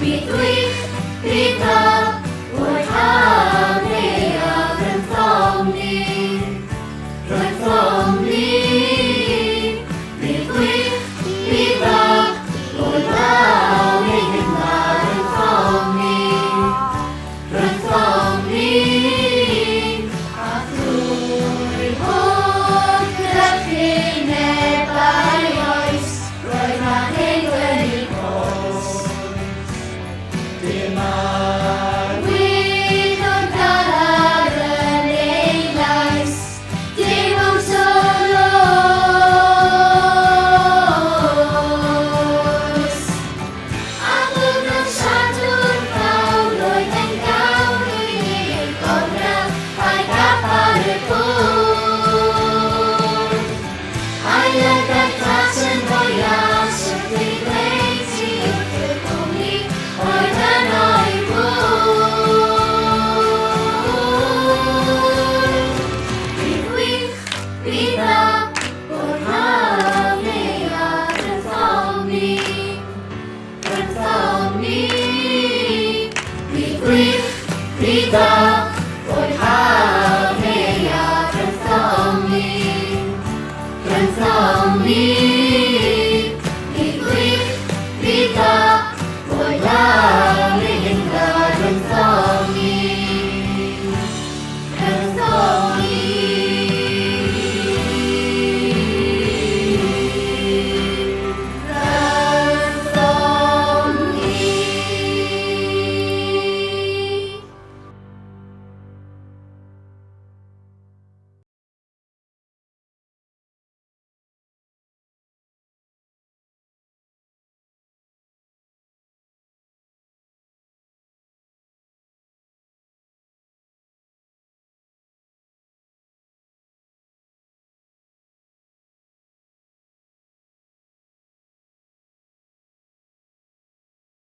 Bydd gwych, bydd dda, boed haf neu haf rhyngthom ni, rhyngthom ni. Bydd gwych, bydd dda, boed law neu gynnar rhyngthom ni, rhyngthom ni. A thrwy holl drychinebau oes, roedd na hen glynu coes. Dim ar Arwydd o'r galar yn ei lais, dim ond oes. A bob nos Sadwrn fawr roedd yn gawr i ei gornel a'i gap ar y bwrdd. A'i lygad glas yn fwyas wrth ei ddweud ti wrth y cwmni oedd yno i'w gwrdd. Bydd gwych, bydd dda, boed haf neu haf rhyngthom ni, rhyngthom ni. Bydd gwych, bydd dda, boed haf neu haf rhyngthom ni, rhyngthom ni. Bydd gwych, bydd dda.